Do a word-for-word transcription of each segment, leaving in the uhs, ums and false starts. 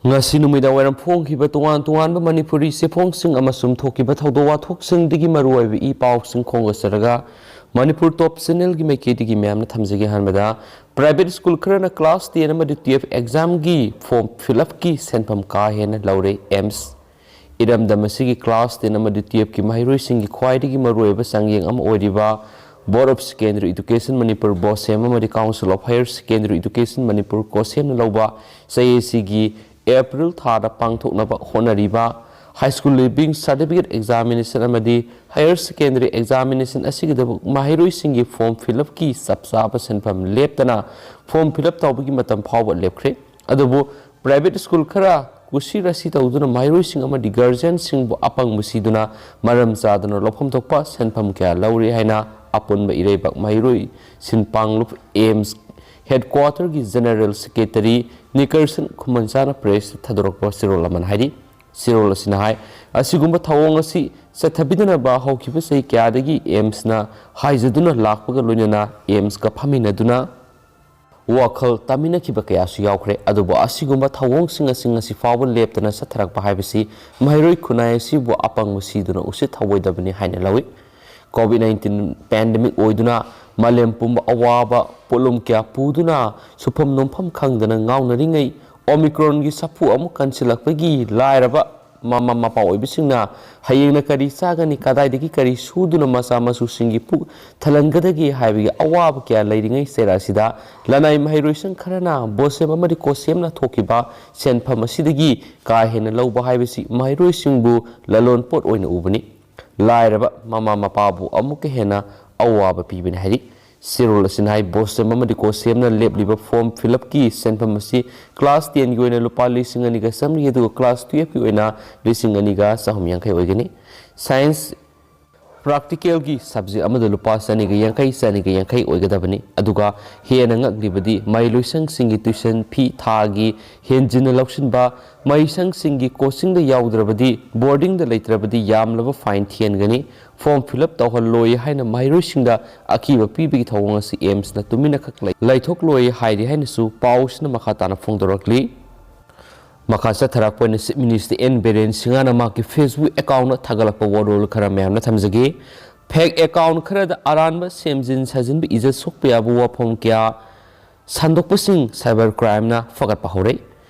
ꯉꯁꯤ ꯅꯨꯃꯤꯗꯥꯡ ꯋꯥꯏꯔꯝ ꯐꯣꯡꯈꯤꯕ ꯇꯣꯉꯥꯟ ꯇꯣꯉꯥꯟꯕ ꯃꯅꯤꯄꯨꯔꯤ ꯆꯦꯐꯣꯡꯁꯤꯡ ꯑꯃꯁꯨꯡ ꯊꯣꯛꯈꯤꯕ ꯊꯧꯗꯣꯛ ꯋꯥꯊꯣꯛꯁꯤꯡꯗꯒꯤ ꯃꯔꯨꯑꯣꯏꯕ ꯏ ꯄꯥꯎꯁꯤꯡ ꯈꯣꯝꯒꯠꯆꯔꯒ, ꯃꯅꯤꯄꯨꯔ ꯇꯣꯞ ꯆꯦꯅꯦꯜꯒꯤ ꯃꯥꯏꯀꯩꯗꯒꯤ ꯃꯌꯥꯝꯅ ꯊꯝꯖꯒꯦ꯫ ꯑꯍꯥꯟꯕꯗ, ꯄ꯭ꯔꯥꯏꯚꯦꯠ ꯁ꯭ꯀꯨꯜ ꯈꯔꯅ ꯀ꯭ꯂꯥꯁ ꯇꯦꯟ ꯑꯃꯗꯤ ꯇꯨꯌꯦꯜꯐ ꯑꯦꯛꯖꯥꯝꯒꯤ ꯐꯣꯔꯝ ꯐꯤꯜ ꯑꯞꯀꯤ ꯁꯦꯟꯐꯝ ꯀꯥ ꯍꯦꯟꯅ ꯂꯧꯔꯦ꯫ ꯑꯦꯝꯁ ꯏꯔꯝꯗꯝ ꯑꯁꯤꯒꯤ ꯀ꯭ꯂꯥꯁ ꯇꯦꯟ ꯑꯃꯗꯤ ꯇꯨꯌꯦꯜꯐꯀꯤ ꯃꯍꯩꯔꯣꯏꯁꯤꯡꯒꯤ ꯈ꯭ꯋꯥꯏꯗꯒꯤ ꯃꯔꯨꯑꯣꯏꯕ ꯆꯥꯡꯌꯦꯡ ꯑꯃ ꯑꯣꯏꯔꯤꯕ Board of Secondary Education Manipur, ꯕꯣꯁꯦꯝ, ꯑꯃꯗꯤ Council of Higher Secondary Education Manipur, ꯀꯣꯁꯦꯝꯅ ꯂꯧꯕ ꯆꯌꯦꯠꯁꯤꯒꯤ ꯑꯦꯄ꯭ꯔꯤꯜ ꯊꯥꯗ ꯄꯥꯡꯊꯣꯛꯅꯕ ꯍꯣꯠꯅꯔꯤꯕ High School Leaving Certificate Examination ꯑꯃꯗꯤ Higher Secondary Examination ꯑꯁꯤꯒꯤꯗꯃꯛ ꯃꯍꯩꯔꯣꯏꯁꯤꯡꯒꯤ ꯐꯣꯔꯝ ꯐꯤꯜ ꯑꯞꯀꯤ ꯆꯞ ꯆꯥꯕ ꯁꯦꯟꯐꯝ ꯂꯦꯞꯇꯅ ꯐꯣꯔꯝ ꯐꯤꯜ ꯑꯞ ꯇꯧꯕꯒꯤ ꯃꯇꯝ ꯐꯥꯎꯕ ꯂꯦꯞꯈ꯭ꯔꯦ꯫ ꯑꯗꯨꯕꯨ ꯄ꯭ꯔꯥꯏꯚꯦꯠ ꯁ꯭ꯀꯨꯜ ꯈꯔ ꯀꯨꯁꯤ ꯔꯥꯁꯤ ꯇꯧꯗꯨꯅ ꯃꯍꯩꯔꯣꯏꯁꯤꯡ ꯑꯃꯗꯤ ꯒꯥꯔꯖꯤꯌꯟꯁꯤꯡꯕꯨ ꯑꯄꯪꯕ ꯁꯤꯗꯨꯅ ꯃꯔꯝ ꯆꯥꯗꯅ ꯂꯧꯐꯝ ꯊꯣꯛꯄ ꯁꯦꯟꯐꯝ ꯀꯌꯥ ꯂꯧꯔꯦ ꯍꯥꯏꯅ ꯑꯄꯨꯟꯕ ꯏꯔꯩꯕꯥꯛ ꯃꯍꯩꯔꯣꯏ ꯁꯤꯟ ꯄꯥꯡꯂꯨꯞ ꯑꯦꯝꯁ ꯍꯦꯗꯀ꯭ꯋꯥꯇꯔꯒꯤ ꯖꯦꯅꯔꯦꯜ ꯁꯦꯀ꯭ꯔꯦꯇꯔꯤ ꯅꯤꯀꯔꯁꯟ ꯈꯨꯃꯟꯖꯥꯅ ꯄ꯭ꯔꯦꯁꯇ ꯊꯥꯗꯣꯔꯛꯄ ꯆꯦꯔꯣꯜ ꯑꯃꯅ ꯍꯥꯏꯔꯤ꯫ ꯆꯦꯔꯣꯜ ꯑꯁꯤꯅ ꯍꯥꯏ, ꯑꯁꯤꯒꯨꯝꯕ ꯊꯧꯑꯣꯡ ꯑꯁꯤ ꯆꯠꯊꯕꯤꯗꯅꯕ ꯍꯧꯈꯤꯕ ꯆꯍꯤ ꯀꯌꯥꯗꯒꯤ ꯑꯦꯝꯁꯅ ꯍꯥꯏꯖꯗꯨꯅ ꯂꯥꯛꯄꯒ ꯂꯣꯏꯅꯅ ꯑꯦꯝꯁꯀ ꯐꯝꯃꯤꯟꯅꯗꯨꯅ ꯋꯥꯈꯜ ꯇꯥꯃꯤꯟꯅꯈꯤꯕ ꯀꯌꯥꯁꯨ ꯌꯥꯎꯈ꯭ꯔꯦ꯫ ꯑꯗꯨꯕꯨ ꯑꯁꯤꯒꯨꯝꯕ ꯊꯧꯑꯣꯡꯁꯤꯡ ꯑꯁꯤ ꯉꯁꯤ ꯐꯥꯎꯕ ꯂꯦꯞꯇꯅ ꯆꯠꯊꯔꯛꯄ ꯍꯥꯏꯕꯁꯤ ꯃꯍꯩꯔꯣꯏ ꯈꯨꯟꯅꯥꯏ ꯑꯁꯤꯕꯨ ꯑꯄꯪꯕ ꯁꯤꯗꯨꯅ ꯎꯁꯤꯠ ꯊꯑꯣꯏꯗꯕꯅꯤ ꯍꯥꯏꯅ ꯂꯧꯏ꯫ ꯀꯣꯚꯤꯗ ꯅꯥꯏꯟꯇꯤꯟ ꯄꯦꯟꯗꯦꯃꯤꯛ ꯑꯣꯏꯗꯨꯅ ꯃꯥꯂꯦꯝ ꯄꯨꯝꯕ ꯑꯋꯥꯕ ꯄꯣꯠꯂꯨꯝ ꯀꯌꯥ ꯄꯨꯗꯨꯅ ꯁꯨꯐꯝ ꯅꯣꯝꯐꯝ ꯈꯪꯗꯅ ꯉꯥꯎꯅꯔꯤꯉꯩ, ꯑꯣꯃꯤꯀ꯭ꯔꯣꯟꯒꯤ ꯁꯥꯐꯨ ꯑꯃꯨꯛ ꯀꯟꯁꯤꯜꯂꯛꯄꯒꯤ ꯂꯥꯏꯔꯕ ꯃꯃꯥ ꯃꯄꯥ ꯑꯣꯏꯕꯁꯤꯡꯅ ꯍꯌꯦꯡꯅ ꯀꯔꯤ ꯆꯥꯒꯅꯤ, ꯀꯗꯥꯏꯗꯒꯤ ꯀꯔꯤ ꯁꯨꯗꯨꯅ ꯃꯆꯥ ꯃꯁꯨꯁꯤꯡꯒꯤ ꯄꯨꯛ ꯊꯜꯍꯟꯒꯗꯒꯦ ꯍꯥꯏꯕꯒꯤ ꯑꯋꯥꯕ ꯀꯌꯥ ꯂꯩꯔꯤꯉꯩ ꯆꯩꯔꯥꯛ ꯑꯁꯤꯗ ꯂꯅꯥꯏ ꯃꯍꯩꯔꯣꯏꯁꯪ ꯈꯔꯅ ꯕꯣꯁꯦꯝ ꯑꯃꯗꯤ ꯀꯣꯁꯦꯝꯅ ꯊꯣꯛꯈꯤꯕ ꯁꯦꯟꯐꯝ ꯑꯁꯤꯗꯒꯤ ꯀꯥ ꯍꯦꯟꯅ ꯂꯧꯕ ꯍꯥꯏꯕꯁꯤ ꯃꯍꯩꯔꯣꯏꯁꯤꯡꯕꯨ ꯂꯂꯣꯟ ꯄꯣꯠ ꯑꯣꯏꯅ ꯎꯕꯅꯤ꯫ ꯂꯥꯏꯔꯕ ꯃꯃꯥ ꯃꯄꯥꯕꯨ ꯑꯃꯨꯛꯀ ꯍꯦꯟꯅ ꯑꯋꯥꯕ ꯄꯤꯕꯅꯤ ꯍꯥꯏꯔꯤ꯫ ꯆꯦꯔꯣꯜ ꯑꯁꯤꯅ ꯍꯥꯏ, ꯕꯣꯁꯦꯝ ꯑꯃꯗꯤ ꯀꯣꯁꯦꯝꯅ ꯂꯦꯞꯂꯤꯕ ꯐꯣꯔꯝ ꯐꯤꯜ ꯑꯞꯀꯤ ꯁꯦꯟꯐꯝ ꯑꯁꯤ ꯀ꯭ꯂꯥꯁ ꯇꯦꯟꯒꯤ ꯑꯣꯏꯅ ꯂꯨꯄꯥ ꯂꯤꯁꯤꯡ ꯑꯅꯤꯒ ꯆꯥꯝꯃꯔꯤ, ꯑꯗꯨꯒ ꯀ꯭ꯂꯥꯁ ꯇꯨꯌꯦꯜꯐꯀꯤ ꯑꯣꯏꯅ ꯂꯤꯁꯤꯡ ꯑꯅꯤꯒ ꯆꯍꯨꯝ ꯌꯥꯡꯈꯩ ꯑꯣꯏꯒꯅꯤ꯫ ꯁꯥꯏꯟꯁ ꯄ꯭ꯔꯥꯛꯇꯤꯀꯦꯜꯒꯤ ꯁꯕꯖꯦꯛ ꯑꯃꯗ ꯂꯨꯄꯥ ꯆꯅꯤꯒ ꯌꯥꯡꯈꯩ, ꯆꯅꯤꯒ ꯌꯥꯡꯈꯩ ꯑꯣꯏꯒꯗꯕꯅꯤ꯫ ꯑꯗꯨꯒ ꯍꯦꯟꯅ ꯉꯛꯂꯤꯕꯗꯤ ꯃꯍꯩꯂꯣꯏꯁꯪꯁꯤꯡꯒꯤ ꯇ꯭ꯌꯨꯁꯟ ꯐꯤ ꯊꯥꯒꯤ ꯍꯦꯟꯖꯤꯟꯅ ꯂꯧꯁꯤꯟꯕ, ꯃꯍꯩꯁꯪꯁꯤꯡꯒꯤ ꯀꯣꯆꯤꯡꯗ ꯌꯥꯎꯗ꯭ꯔꯕꯗꯤ, ꯕꯣꯔꯗꯤꯡꯗ ꯂꯩꯇ꯭ꯔꯕꯗꯤ ꯌꯥꯝꯂꯕ ꯐꯥꯏꯟ ꯊꯤꯍꯟꯒꯅꯤ꯫ ꯐꯣꯔꯝ ꯐꯤꯜ ꯑꯞ ꯇꯧꯍꯜꯂꯣꯏ ꯍꯥꯏꯅ ꯃꯍꯩꯔꯣꯏꯁꯤꯡꯗ ꯑꯀꯤꯕ ꯄꯤꯕꯒꯤ ꯊꯧꯑꯣꯡ ꯑꯁꯤ ꯑꯦꯝꯁꯅ ꯇꯨꯃꯤꯟꯅꯈꯛ ꯂꯩ-, ꯂꯩꯊꯣꯛꯂꯣꯏ ꯍꯥꯏꯔꯤ ꯍꯥꯏꯅꯁꯨ ꯄꯥꯎꯁꯤꯅ ꯃꯈꯥ ꯇꯥꯅ ꯐꯣꯡꯗꯣꯔꯛꯂꯤ꯫ ꯃꯈꯥ ꯆꯠꯊꯔꯛꯄ ꯑꯣꯏꯅ Chief Minister N Biren Singh ꯅ ꯃꯍꯥꯛꯀꯤ Facebook account ꯊꯥꯒꯠꯂꯛꯄ ꯋꯥꯔꯣꯜ ꯈꯔ ꯃꯌꯥꯝꯅ ꯊꯝꯖꯒꯦ꯫ Fake account ꯈꯔꯗ ꯑꯔꯥꯟꯕ ꯁꯦꯝꯖꯤꯟ ꯁꯥꯖꯤꯟꯕ ꯏꯖꯠ ꯁꯣꯛꯄ ꯌꯥꯕ ꯋꯥꯐꯝ ꯀꯌꯥ ꯁꯟꯗꯣꯛꯄꯁꯤꯡ cyber crime ꯅ ꯐꯒꯠꯄ ꯍꯧꯔꯦ꯫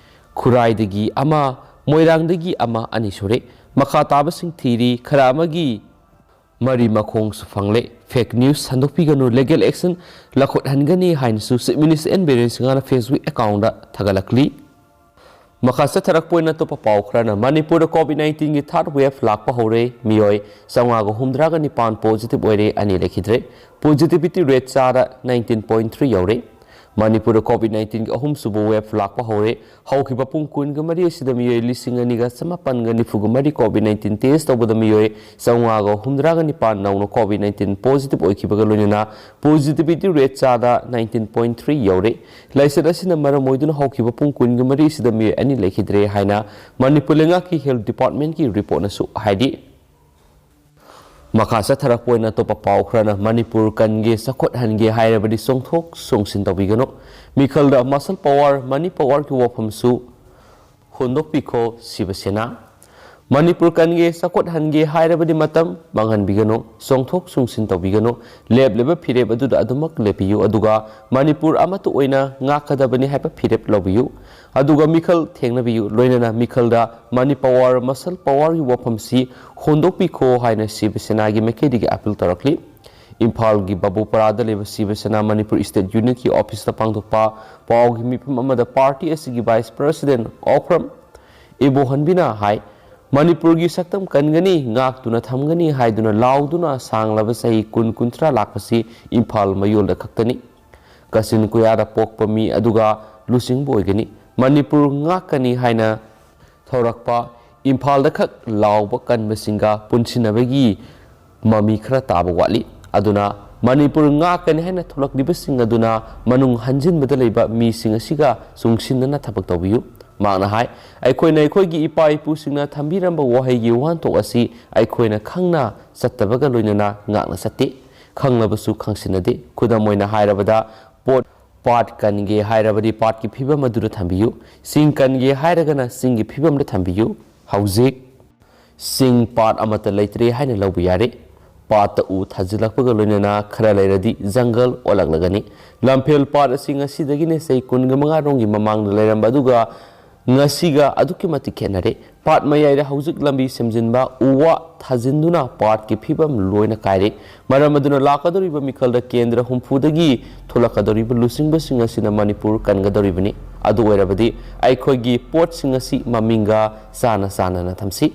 ꯈꯨꯔꯥꯏꯗꯒꯤ ꯑꯃ, ꯃꯣꯏꯔꯥꯡꯗꯒꯤ ꯑꯃ, ꯑꯅꯤ ꯁꯨꯔꯦ꯫ ꯃꯈꯥ ꯇꯥꯕꯁꯤꯡ ꯊꯤꯔꯤ꯫ ꯈꯔ ꯑꯃꯒꯤ ꯃꯔꯤ ꯃꯈꯣꯡꯁꯨ ꯐꯪꯂꯦ꯫ Fake news ꯁꯟꯗꯣꯛꯄꯤꯒꯅꯨ, legal action ꯂꯧꯈꯠꯍꯟꯒꯅꯤ ꯍꯥꯏꯅꯁꯨ Chief Minister N Biren Singh ꯅ Facebook account ꯊꯥꯒꯠꯂꯛꯂꯤ꯫ ꯃꯈꯥ ꯆꯠꯊꯔꯛꯄ ꯑꯣꯏꯅ ꯑꯇꯣꯞꯄ ꯄꯥꯎ ꯈꯔꯅ ꯃꯅꯤꯄꯨꯔꯗ COVID nineteen ꯒꯤ third wave ꯂꯥꯛꯄ ꯍꯧꯔꯦ꯫ ꯃꯤꯑꯣꯏ ꯆꯥꯝꯃꯉꯥꯒ ꯍꯨꯝꯗ꯭ꯔꯥꯒ ꯅꯤꯄꯥꯟ positive ꯑꯣꯏꯔꯦ, ꯑꯅꯤ ꯂꯩꯈꯤꯗ꯭ꯔꯦ꯫ Positivity rate ꯆꯥꯗ nineteen point three ꯌꯧꯔꯦ꯫ ꯃꯅꯤꯄꯨꯔꯗ COVID nineteen ꯒꯤ ꯑꯍꯨꯝꯁꯨꯕ wave ꯂꯥꯛꯄ ꯍꯧꯔꯦ꯫ ꯍꯧꯈꯤꯕ ꯄꯨꯡ ꯀꯨꯟꯒ ꯃꯔꯤ ꯑꯁꯤꯗ ꯃꯤꯑꯣꯏ ꯂꯤꯁꯤꯡ ꯑꯅꯤꯒ ꯆꯥꯃꯥꯄꯟꯒ ꯅꯤꯐꯨꯒ ꯃꯔꯤ COVID nineteen test ꯇꯧꯕꯗ ꯃꯤꯑꯣꯏ ꯆꯥꯝꯃꯉꯥꯒ ꯍꯨꯝꯗ꯭ꯔꯥꯒ ꯅꯤꯄꯥꯟ ꯅꯧꯅ COVID nineteen positive ꯑꯣꯏꯈꯤꯕꯒ ꯂꯣꯏꯅꯅ positivity rate ꯆꯥꯗ nineteen point three ꯌꯧꯔꯦ꯫ ꯂꯥꯏꯆꯠ ꯑꯁꯤꯅ ꯃꯔꯝ ꯑꯣꯏꯗꯨꯅ ꯍꯧꯈꯤꯕ ꯄꯨꯡ ꯀꯨꯟꯒ ꯃꯔꯤ ꯑꯁꯤꯗ ꯃꯤꯑꯣꯏ ꯑꯅꯤ ꯂꯩꯈꯤꯗ꯭ꯔꯦ ꯍꯥꯏꯅ ꯃꯅꯤꯄꯨꯔ ꯂꯩꯉꯥꯛꯀꯤ health department ꯀꯤ report ꯅꯁꯨ ꯍꯥꯏꯔꯤ꯫ ꯃꯈꯥ ꯆꯠꯊꯔꯛꯄ ꯑꯣꯏꯅ ꯑꯇꯣꯞꯄ ꯄꯥꯎ ꯈꯔꯅ ꯃꯅꯤꯄꯨꯔ ꯀꯟꯒꯦ, ꯆꯥꯎꯈꯠꯍꯟꯒꯦ ꯍꯥꯏꯔꯕꯗꯤ ꯆꯣꯡꯊꯣꯛ ꯆꯣꯡꯁꯤꯟ ꯇꯧꯕꯤꯒꯅꯨ꯫ ꯃꯤꯈꯜꯗ muscle power, money power ꯒꯤ ꯋꯥꯐꯝꯁꯨ ꯍꯣꯟꯗꯣꯛꯄꯤꯈꯣ ꯁꯤꯕ ꯁꯦꯅꯥ꯫ ꯃꯅꯤꯄꯨꯔ ꯀꯟꯒꯦ, ꯆꯥꯎꯈꯠꯍꯟꯒꯦ ꯍꯥꯏꯔꯕꯗꯤ ꯃꯇꯝ ꯃꯥꯡꯍꯟꯕꯤꯒꯅꯨ, ꯆꯣꯡꯊꯣꯛ ꯆꯣꯡꯁꯤꯟ ꯇꯧꯕꯤꯒꯅꯨ꯫ ꯂꯦꯞꯂꯤꯕ ꯐꯤꯔꯦꯞ ꯑꯗꯨꯗ ꯑꯗꯨꯃꯛ ꯂꯦꯞꯄꯤꯌꯨ, ꯑꯗꯨꯒ ꯃꯅꯤꯄꯨꯔ ꯑꯃꯠꯇ ꯑꯣꯏꯅ ꯉꯥꯛꯀꯗꯕꯅꯤ ꯍꯥꯏꯕ ꯐꯤꯔꯦꯞ ꯂꯧꯕꯤꯌꯨ꯫ ꯑꯗꯨꯒ ꯃꯤꯈꯜ ꯊꯦꯡꯅꯕꯤꯌꯨ, ꯂꯣꯏꯅꯅ ꯃꯤꯈꯜꯗ money power, muscle power ꯒꯤ ꯋꯥꯐꯝꯁꯤ ꯍꯣꯟꯗꯣꯛꯄꯤꯈꯣ ꯍꯥꯏꯅ ꯁꯤꯕ ꯁꯦꯅꯥꯒꯤ ꯃꯥꯏꯀꯩꯗꯒꯤ appeal ꯇꯧꯔꯛꯂꯤ꯫ ꯏꯝꯐꯥꯜꯒꯤ ꯕꯥꯕꯨꯄꯥꯔꯥꯗ ꯂꯩꯕ ꯁꯤꯕ ꯁꯦꯅꯥ ꯃꯅꯤꯄꯨꯔ state unit ꯀꯤ office ꯇ ꯄꯥꯡꯊꯣꯛꯄ ꯄꯥꯎꯒꯤ ꯃꯤꯐꯝ ꯑꯃꯗ party ꯑꯁꯤꯒꯤ vice president ꯑꯣꯐ꯭ꯔꯝ ꯏꯕꯣꯍꯟꯕꯤꯅ ꯍꯥꯏ, ꯃꯅꯤꯄꯨꯔꯒꯤ ꯁꯛꯇꯝ ꯀꯟꯒꯅꯤ, ꯉꯥꯛꯇꯨꯅ ꯊꯝꯒꯅꯤ ꯍꯥꯏꯗꯨꯅ ꯂꯥꯎꯗꯨꯅ ꯁꯥꯡꯂꯕ ꯆꯍꯤ ꯀꯨꯟ ꯀꯨꯟꯊ꯭ꯔꯥ ꯂꯥꯛꯄꯁꯤ ꯏꯝꯐꯥꯜ ꯃꯌꯣꯜꯗ ꯈꯛꯇꯅꯤ꯫ ꯀꯥꯆꯤꯟ ꯀꯣꯌꯥꯗ ꯄꯣꯛꯄ ꯃꯤ ꯑꯗꯨꯒ ꯂꯨꯆꯤꯡꯕ ꯑꯣꯏꯒꯅꯤ꯫ ꯃꯅꯤꯄꯨꯔ ꯉꯥꯛꯀꯅꯤ ꯍꯥꯏꯅ ꯊꯧꯔꯛꯄ, ꯏꯝꯐꯥꯜꯗ ꯈꯛ ꯂꯥꯎꯕ ꯀꯟꯕꯁꯤꯡꯒ ꯄꯨꯟꯁꯤꯟꯅꯕꯒꯤ ꯃꯃꯤ ꯈꯔ ꯇꯥꯕ ꯋꯥꯠꯂꯤ꯫ ꯑꯗꯨꯅ ꯃꯅꯤꯄꯨꯔ ꯉꯥꯛꯀꯅꯤ ꯍꯥꯏꯅ ꯊꯣꯛꯂꯛꯂꯤꯕꯁꯤꯡ ꯑꯗꯨꯅ ꯃꯅꯨꯡ ꯍꯟꯖꯤꯟꯕꯗ ꯂꯩꯕ ꯃꯤꯁꯤꯡ ꯑꯁꯤꯒ ꯆꯨꯡꯁꯤꯟꯅꯅ ꯊꯕꯛ ꯇꯧꯕꯤꯌꯨ꯫ ꯃꯍꯥꯛꯅ ꯍꯥꯏ, ꯑꯩꯈꯣꯏꯅ ꯑꯩꯈꯣꯏꯒꯤ ꯏꯄꯥ ꯏꯄꯨꯁꯤꯡꯅ ꯊꯝꯕꯤꯔꯝꯕ ꯋꯥꯍꯩꯒꯤ ꯋꯥꯍꯟꯊꯣꯛ ꯑꯁꯤ ꯑꯩꯈꯣꯏꯅ ꯈꯪꯅ ꯆꯠꯇꯕꯒ ꯂꯣꯏꯅꯅ ꯉꯥꯛꯅ ꯆꯠꯇꯦ, ꯈꯪꯂꯕꯁꯨ ꯈꯪꯁꯤꯟꯅꯗꯦ꯫ ꯈꯨꯗꯝ ꯑꯣꯏꯅ ꯍꯥꯏꯔꯕꯗ, ꯄꯣꯠ ꯄꯥꯠ ꯀꯟꯒꯦ ꯍꯥꯏꯔꯕꯗꯤ ꯄꯥꯠꯀꯤ ꯐꯤꯕꯝ ꯑꯗꯨꯗ ꯊꯝꯕꯤꯌꯨ꯫ ꯆꯤꯡ ꯀꯟꯒꯦ ꯍꯥꯏꯔꯒꯅ ꯆꯤꯡꯒꯤ ꯐꯤꯕꯝꯗ ꯊꯝꯕꯤꯌꯨ꯫ ꯍꯧꯖꯤꯛ ꯆꯤꯡ ꯄꯥꯠ ꯑꯃꯠꯇ ꯂꯩꯇ꯭ꯔꯦ ꯍꯥꯏꯅ ꯂꯧꯕ ꯌꯥꯔꯦ꯫ ꯄꯥꯠꯇ ꯎ ꯊꯥꯖꯤꯜꯂꯛꯄꯒ ꯂꯣꯏꯅꯅ ꯈꯔ ꯂꯩꯔꯗꯤ ꯖꯪꯒꯜ ꯑꯣꯜꯂꯛꯂꯒꯅꯤ꯫ ꯂꯝꯐꯦꯜ ꯄꯥꯠ ꯑꯁꯤ ꯉꯁꯤꯗꯒꯤꯅꯦ ꯆꯍꯤ ꯀꯨꯟꯒ ꯃꯉꯥ ꯔꯣꯝꯒꯤ ꯃꯃꯥꯡꯗ ꯂꯩꯔꯝꯕ ꯑꯗꯨꯒ ꯉꯁꯤꯒ ꯑꯗꯨꯛꯀꯤ ꯃꯇꯤꯛ ꯈꯦꯠꯅꯔꯦ꯫ ꯄꯥꯠ ꯃꯌꯥꯏꯗ ꯍꯧꯖꯤꯛ ꯂꯝꯕꯤ ꯁꯦꯝꯖꯤꯟꯕ, ꯎ ꯋꯥ ꯊꯥꯖꯤꯟꯗꯨꯅ ꯄꯥꯠꯀꯤ ꯐꯤꯕꯝ ꯂꯣꯏꯅ ꯀꯥꯏꯔꯦ꯫ ꯃꯔꯝ ꯑꯗꯨꯅ ꯂꯥꯛꯀꯗꯧꯔꯤꯕ ꯃꯤꯈꯜꯗ ꯀꯦꯟꯗ꯭ꯔ ꯍꯨꯝꯐꯨꯗꯒꯤ ꯊꯣꯛꯂꯛꯀꯗꯧꯔꯤꯕ ꯂꯨꯆꯤꯡꯕꯁꯤꯡ ꯑꯁꯤꯅ ꯃꯅꯤꯄꯨꯔ ꯀꯟꯒꯗꯧꯔꯤꯕꯅꯤ꯫ ꯑꯗꯨ ꯑꯣꯏꯔꯕꯗꯤ ꯑꯩꯈꯣꯏꯒꯤ ꯄꯣꯠꯁꯤꯡ ꯑꯁꯤ ꯃꯃꯤꯡꯒ ꯆꯥꯟꯅ ꯆꯥꯟꯅꯅ ꯊꯝꯁꯤ꯫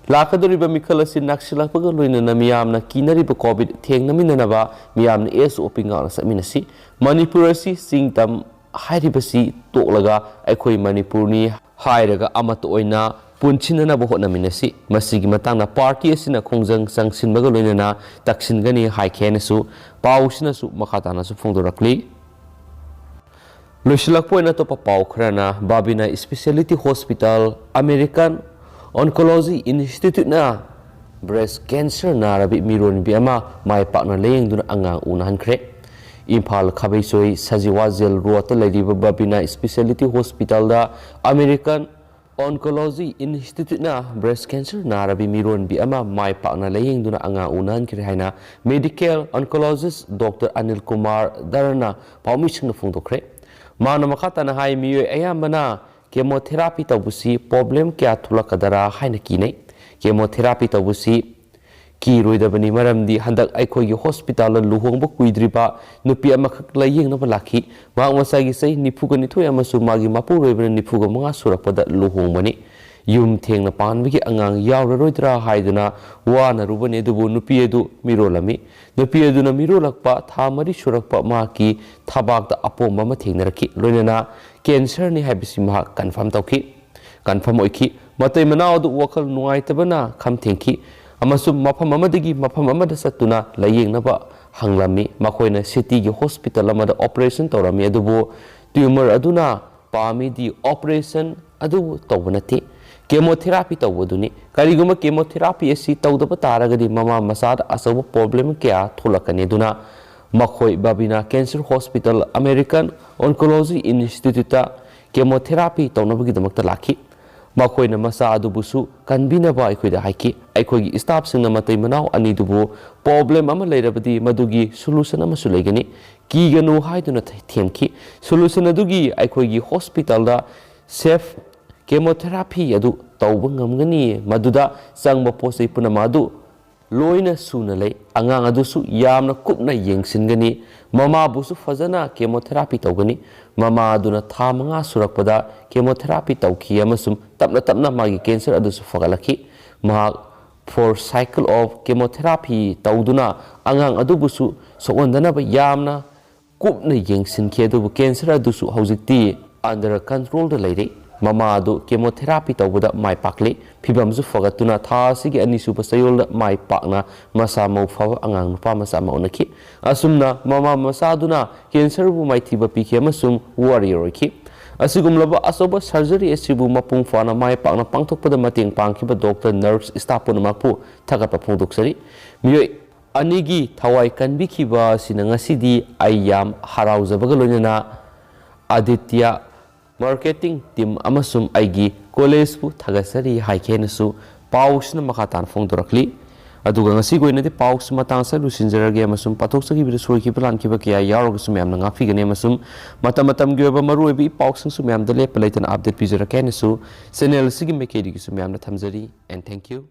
ꯂꯥꯛꯀꯗꯧꯔꯤꯕ ꯃꯤꯈꯜ ꯑꯁꯤ ꯅꯛꯁꯤꯜꯂꯛꯄꯒ ꯂꯣꯏꯅꯅ ꯃꯤꯌꯥꯝꯅ ꯀꯤꯅꯔꯤꯕ ꯀꯣꯚꯤꯗ ꯊꯦꯡꯅꯃꯤꯟꯅꯅꯕ ꯃꯤꯌꯥꯝꯅ ꯑꯦꯁ ꯑꯣ ꯄꯤ ꯉꯥꯛꯅ ꯆꯠꯃꯤꯟꯅꯁꯤ꯫ ꯃꯅꯤꯄꯨꯔ ꯑꯁꯤ ꯆꯤꯡ ꯇꯝ ꯍꯥꯏꯔꯤꯕꯁꯤ ꯇꯣꯛꯂꯒ ꯑꯩꯈꯣꯏ ꯃꯅꯤꯄꯨꯔꯅꯤ ꯍꯥꯏꯔꯒ ꯑꯃꯠꯇ ꯑꯣꯏꯅ ꯄꯨꯟꯁꯤꯟꯅꯅꯕ ꯍꯣꯠꯅꯃꯤꯟꯅꯁꯤ꯫ ꯃꯁꯤꯒꯤ ꯃꯇꯥꯡꯗ ꯄꯥꯔꯇꯤ ꯑꯁꯤꯅ ꯈꯣꯡꯖꯪ ꯆꯪꯁꯤꯟꯕꯒ ꯂꯣꯏꯅꯅ ꯇꯛꯁꯤꯟꯒꯅꯤ ꯍꯥꯏꯈꯤ ꯍꯥꯏꯅꯁꯨ ꯄꯥꯎꯁꯤꯅꯁꯨ ꯃꯈꯥ ꯇꯥꯅꯁꯨ ꯐꯣꯡꯗꯣꯔꯛꯂꯤ꯫ ꯂꯣꯏꯁꯤꯜꯂꯛꯄ ꯑꯣꯏꯅ ꯑꯇꯣꯞꯄ ꯄꯥꯎ ꯈꯔꯅ, Babina speciality hospital, American oncology ꯏꯟꯁꯇꯤꯇ꯭ꯌꯨꯠꯅ ꯕ꯭ꯔꯦꯁ ꯀꯦꯟꯁꯔ ꯅꯥꯔꯕꯤ ꯃꯤꯔꯣꯟꯕꯤ ꯑꯃ ꯃꯥꯏ ꯄꯥꯛꯅ ꯂꯥꯌꯦꯡꯗꯨꯅ ꯑꯉꯥꯡ ꯎꯅꯍꯟꯈ꯭ꯔꯦ꯫ ꯏꯝꯐꯥꯜ ꯈꯥꯕꯩꯁꯣꯏ ꯁꯖꯤꯋꯥ ꯖꯦꯜ ꯔꯣꯗꯇ ꯂꯩꯔꯤꯕ ꯕꯥꯕꯤꯅꯥ ꯏꯁꯄꯤꯁꯦꯂꯤꯇꯤ ꯍꯣꯁꯄꯤꯇꯥꯜꯗ ꯑꯃꯦꯔꯤꯀꯥꯟ ꯑꯣꯟꯀꯣꯂꯣꯖꯤ ꯏꯟꯁꯇꯤꯇ꯭ꯌꯨꯠꯅ ꯕ꯭ꯔꯦꯁ ꯀꯦꯟꯁꯔ ꯅꯥꯔꯕꯤ ꯃꯤꯔꯣꯟꯕꯤ ꯑꯃ ꯃꯥꯏ ꯄꯥꯛꯅ ꯂꯥꯌꯦꯡꯗꯨꯅ ꯑꯉꯥꯡ ꯎꯅꯍꯟꯈ꯭ꯔꯦ ꯍꯥꯏꯅ medical oncologist doctor Anil Kumar ꯗꯔꯅ ꯄꯥꯎꯃꯤꯁꯤꯡꯗ ꯐꯣꯡꯗꯣꯛꯈ꯭ꯔꯦ꯫ ꯃꯥꯅ ꯃꯈꯥ ꯇꯥꯅ ꯍꯥꯏ, ꯃꯤꯑꯣꯏ ꯑꯌꯥꯝꯕꯅ ꯀꯦꯃꯣꯊꯦꯔꯥꯄꯤ ꯇꯧꯕꯁꯤ ꯄ꯭ꯔꯣꯕ꯭ꯂꯦꯝ ꯀꯌꯥ ꯊꯣꯛꯂꯛꯀꯗꯔꯥ ꯍꯥꯏꯅ ꯀꯤꯅꯩ꯫ ꯀꯦꯃꯣꯊꯦꯔꯥꯄꯤ ꯇꯧꯕꯁꯤ ꯀꯤꯔꯣꯏꯗꯕꯅꯤ, ꯃꯔꯝꯗꯤ ꯍꯟꯗꯛ ꯑꯩꯈꯣꯏꯒꯤ ꯍꯣꯁꯄꯤꯇꯥꯜꯗ ꯂꯨꯍꯣꯡꯕ ꯀꯨꯏꯗ꯭ꯔꯤꯕ ꯅꯨꯄꯤ ꯑꯃꯈꯛ ꯂꯥꯌꯦꯡꯅꯕ ꯂꯥꯛꯈꯤ꯫ ꯃꯍꯥꯛ ꯃꯁꯥꯒꯤ ꯆꯍꯤ ꯅꯤꯐꯨꯒ ꯅꯤꯊꯣꯏ ꯑꯃꯁꯨꯡ ꯃꯥꯒꯤ ꯃꯄꯨꯔꯣꯏꯕꯅ ꯅꯤꯐꯨꯒ ꯃꯉꯥ ꯁꯨꯔꯛꯄꯗ ꯂꯨꯍꯣꯡꯕꯅꯤ꯫ ꯌꯨꯝ ꯊꯦꯡꯅ ꯄꯥꯟꯕꯒꯤ ꯑꯉꯥꯡ ꯌꯥꯎꯔꯔꯣꯏꯗ꯭ꯔꯥ ꯍꯥꯏꯗꯨꯅ ꯋꯥꯅꯔꯨꯕꯅꯤ, ꯑꯗꯨꯕꯨ ꯅꯨꯄꯤ ꯑꯗꯨ ꯃꯤꯔꯣꯜꯂꯝꯃꯤ꯫ ꯅꯨꯄꯤ ꯑꯗꯨꯅ ꯃꯤꯔꯣꯜꯂꯛꯄ ꯊꯥ ꯃꯔꯤ ꯁꯨꯔꯛꯄ ꯃꯍꯥꯛꯀꯤ ꯊꯕꯥꯛꯇ ꯑꯄꯣꯝꯕ ꯑꯃ ꯊꯦꯡꯅꯔꯛꯈꯤ, ꯂꯣꯏꯅꯅ ꯀꯦꯟꯁꯔꯅꯤ ꯍꯥꯏꯕꯁꯤ ꯃꯍꯥꯛ ꯀꯟꯐꯥꯔꯝ ꯇꯧꯈꯤ꯫ ꯀꯟꯐꯥꯔꯝ ꯑꯣꯏꯈꯤ꯫ ꯃꯇꯩ ꯃꯅꯥꯎ ꯑꯗꯨ ꯋꯥꯈꯜ ꯅꯨꯡꯉꯥꯏꯇꯕꯅ ꯈꯝ ꯊꯦꯡꯈꯤ ꯑꯃꯁꯨꯡ ꯃꯐꯝ ꯑꯃꯗꯒꯤ ꯃꯐꯝ ꯑꯃꯗ ꯆꯠꯇꯨꯅ ꯂꯥꯌꯦꯡꯅꯕ ꯍꯪꯂꯝꯃꯤ꯫ ꯃꯈꯣꯏꯅ ꯁꯤꯇꯤꯒꯤ ꯍꯣꯁꯄꯤꯇꯥꯜ ꯑꯃꯗ ꯑꯣꯄꯔꯦꯁꯟ ꯇꯧꯔꯝꯃꯤ, ꯑꯗꯨꯕꯨ ꯇ꯭ꯌꯨꯃꯔ ꯑꯗꯨꯅ ꯄꯥꯝꯃꯤꯗꯤ ꯑꯣꯄꯔꯦꯁꯟ ꯑꯗꯨꯕꯨ ꯇꯧꯕ ꯅꯠꯇꯦ, ꯀꯦꯃꯣꯊꯦꯔꯥꯄꯤ ꯇꯧꯕꯗꯨꯅꯤ꯫ ꯀꯔꯤꯒꯨꯝꯕ ꯀꯦꯃꯣꯊꯦꯔꯥꯄꯤ ꯑꯁꯤ ꯇꯧꯗꯕ ꯇꯥꯔꯒꯗꯤ ꯃꯃꯥ ꯃꯆꯥꯗ ꯑꯆꯧꯕ ꯄ꯭ꯔꯣꯕ꯭ꯂꯦꯝ ꯀꯌꯥ ꯊꯣꯛꯂꯛꯀꯅꯤ꯫ ꯑꯗꯨꯅ ꯃꯈꯣꯏ ꯕꯕꯤꯅꯥ ꯀꯦꯟꯁꯔ ꯍꯣꯁꯄꯤꯇꯥꯜ ꯑꯃꯦꯔꯤꯀꯥꯟ ꯑꯣꯟꯀꯣꯂꯣꯖꯤ ꯏꯟꯁꯇꯤꯇ꯭ꯌꯨꯠꯇ ꯀꯦꯃꯣꯊꯦꯔꯥꯄꯤ ꯇꯧꯅꯕꯒꯤꯗꯃꯛꯇ ꯂꯥꯛꯈꯤ꯫ ꯃꯈꯣꯏꯅ ꯃꯆꯥ ꯑꯗꯨꯕꯨꯁꯨ ꯀꯟꯕꯤꯅꯕ ꯑꯩꯈꯣꯏꯗ ꯍꯥꯏꯈꯤ꯫ ꯑꯩꯈꯣꯏꯒꯤ ꯁ꯭ꯇꯥꯐꯁꯤꯡꯅ ꯃꯇꯩ ꯃꯅꯥꯎ ꯑꯅꯤꯗꯨꯕꯨ ꯄ꯭ꯔꯣꯕ꯭ꯂꯦꯝ ꯑꯃ ꯂꯩꯔꯕꯗꯤ ꯃꯗꯨꯒꯤ ꯁꯣꯂꯨꯁꯟ ꯑꯃꯁꯨ ꯂꯩꯒꯅꯤ, ꯀꯤꯒꯅꯨ ꯍꯥꯏꯗꯨꯅ ꯊꯦꯝꯈꯤ꯫ ꯁꯣꯂꯨꯁꯟ ꯑꯗꯨꯒꯤ ꯑꯩꯈꯣꯏꯒꯤ ꯍꯣꯁꯄꯤꯇꯥꯜꯗ ꯁꯦꯐ ꯀꯦꯃꯣꯊꯦꯔꯥꯄꯤ ꯑꯗꯨ ꯇꯧꯕ ꯉꯝꯒꯅꯤ, ꯃꯗꯨꯗ ꯆꯪꯕ ꯄꯣꯠ ꯆꯩ ꯄꯨꯝꯅꯃꯛ ꯑꯗꯨ ꯂꯣꯏꯅ ꯁꯨꯅ ꯂꯩ꯫ ꯑꯉꯥꯡ ꯑꯗꯨꯁꯨ ꯌꯥꯝꯅ ꯀꯨꯞꯅ ꯌꯦꯡꯁꯤꯟꯒꯅꯤ꯫ ꯃꯃꯥꯕꯨꯁꯨ ꯐꯖꯅ ꯀꯦꯃꯣꯊꯦꯔꯥꯄꯤ ꯇꯧꯒꯅꯤ꯫ ꯃꯃꯥ ꯑꯗꯨꯅ ꯊꯥ ꯃꯉꯥ ꯁꯨꯔꯛꯄꯗ ꯀꯦꯃꯣꯊꯦꯔꯥꯄꯤ ꯇꯧꯈꯤ ꯑꯃꯁꯨꯡ ꯇꯞꯅ ꯇꯞꯅ ꯃꯥꯒꯤ ꯀꯦꯟꯁꯔ ꯑꯗꯨꯁꯨ ꯐꯒꯠꯂꯛꯈꯤ꯫ ꯃꯍꯥꯛ four cycle of chemotherapy ꯇꯧꯗꯨꯅ ꯑꯉꯥꯡ ꯑꯗꯨꯕꯨꯁꯨ ꯁꯣꯛꯍꯟꯗꯅꯕ ꯌꯥꯝꯅ ꯀꯨꯞꯅ ꯌꯦꯡꯁꯤꯟꯈꯤ, ꯑꯗꯨꯕꯨ ꯀꯦꯟꯁꯔ ꯑꯗꯨꯁꯨ ꯍꯧꯖꯤꯛꯇꯤ under control ꯗ ꯂꯩꯔꯦ꯫ ꯃꯃꯥ ꯑꯗꯨ ꯀꯦꯃꯣꯊꯦꯔꯥꯄꯤ ꯇꯧꯕꯗ ꯃꯥꯏ ꯄꯥꯛꯂꯦ꯫ ꯐꯤꯕꯝꯁꯨ ꯐꯒꯠꯇꯨꯅ ꯊꯥ ꯑꯁꯤꯒꯤ ꯑꯅꯤꯁꯨꯕ ꯆꯌꯣꯜꯗ ꯃꯥꯏ ꯄꯥꯛꯅ ꯃꯁꯥ ꯃꯎ ꯐꯕ ꯑꯉꯥꯡ ꯅꯨꯄꯥ ꯃꯆꯥ ꯑꯃ ꯎꯅꯈꯤ꯫ ꯑꯁꯨꯝꯅ ꯃꯃꯥ ꯃꯆꯥꯗꯨꯅ ꯀꯦꯟꯁꯔꯕꯨ ꯃꯥꯏꯊꯤꯕ ꯄꯤꯈꯤ ꯑꯃꯁꯨꯡ ꯋꯥꯔꯤꯌꯔ ꯑꯣꯏꯈꯤ꯫ ꯑꯁꯤꯒꯨꯝꯂꯕ ꯑꯆꯧꯕ ꯁꯔꯖꯔꯤ ꯑꯁꯤꯕꯨ ꯃꯄꯨꯡ ꯐꯥꯅ ꯃꯥꯏ ꯄꯥꯛꯅ ꯄꯥꯡꯊꯣꯛꯄꯗ ꯃꯇꯦꯡ ꯄꯥꯡꯈꯤꯕ ꯗꯣꯛꯇꯔ, ꯅꯔꯁ, ꯁ꯭ꯇꯥꯐ ꯄꯨꯝꯅꯃꯛꯄꯨ ꯊꯥꯒꯠꯄ ꯐꯣꯡꯗꯣꯛꯆꯔꯤ꯫ ꯃꯤꯑꯣꯏ ꯑꯅꯤꯒꯤ ꯊꯋꯥꯏ ꯀꯟꯕꯤꯈꯤꯕ ꯑꯁꯤꯅ ꯉꯁꯤꯗꯤ ꯑꯩ ꯌꯥꯝ ꯍꯔꯥꯎꯖꯕꯒ ꯂꯣꯏꯅꯅ ꯑꯗꯤꯇ꯭ꯌ ꯃꯥꯔꯀꯦꯇꯤꯡ ꯇꯤꯝ ꯑꯃꯁꯨꯡ ꯑꯩꯒꯤ ꯀꯣꯂꯦꯖꯄꯨ ꯊꯥꯒꯠꯆꯔꯤ ꯍꯥꯏꯈꯤ ꯍꯥꯏꯅꯁꯨ ꯄꯥꯎꯁꯤꯅ ꯃꯈꯥ ꯇꯥꯅ ꯐꯣꯡꯗꯣꯔꯛꯂꯤ꯫ ꯑꯗꯨꯒ ꯉꯁꯤꯒꯤ ꯑꯣꯏꯅꯗꯤ ꯄꯥꯎꯁꯤ ꯃꯇꯥꯡ ꯑꯁꯤꯗ ꯂꯣꯏꯁꯤꯟꯖꯔꯒꯦ ꯑꯃꯁꯨꯡ ꯄꯥꯊꯣꯛꯆꯈꯤꯕꯗ ꯁꯣꯏꯈꯤꯕ ꯂꯥꯟꯈꯤꯕ ꯀꯌꯥ ꯌꯥꯎꯔꯒꯁꯨ ꯃꯌꯥꯝꯅ ꯉꯥꯛꯄꯤꯒꯅꯤ ꯑꯃꯁꯨꯡ ꯃꯇꯝ ꯃꯇꯝꯒꯤ ꯑꯣꯏꯕ ꯃꯔꯨꯑꯣꯏꯕ ꯏ ꯄꯥꯎꯁꯤꯡꯁꯨ ꯃꯌꯥꯝꯗ ꯂꯦꯞꯄ ꯂꯩꯇꯅ ꯑꯞꯗꯦꯠ ꯄꯤꯖꯔꯛꯀꯦ ꯍꯥꯏꯅꯁꯨ ꯆꯦꯅꯦꯜ ꯑꯁꯤꯒꯤ ꯃꯥꯏꯀꯩꯗꯒꯤꯁꯨ ꯃꯌꯥꯝꯅ ꯊꯝꯖꯔꯤ꯫ And thank you.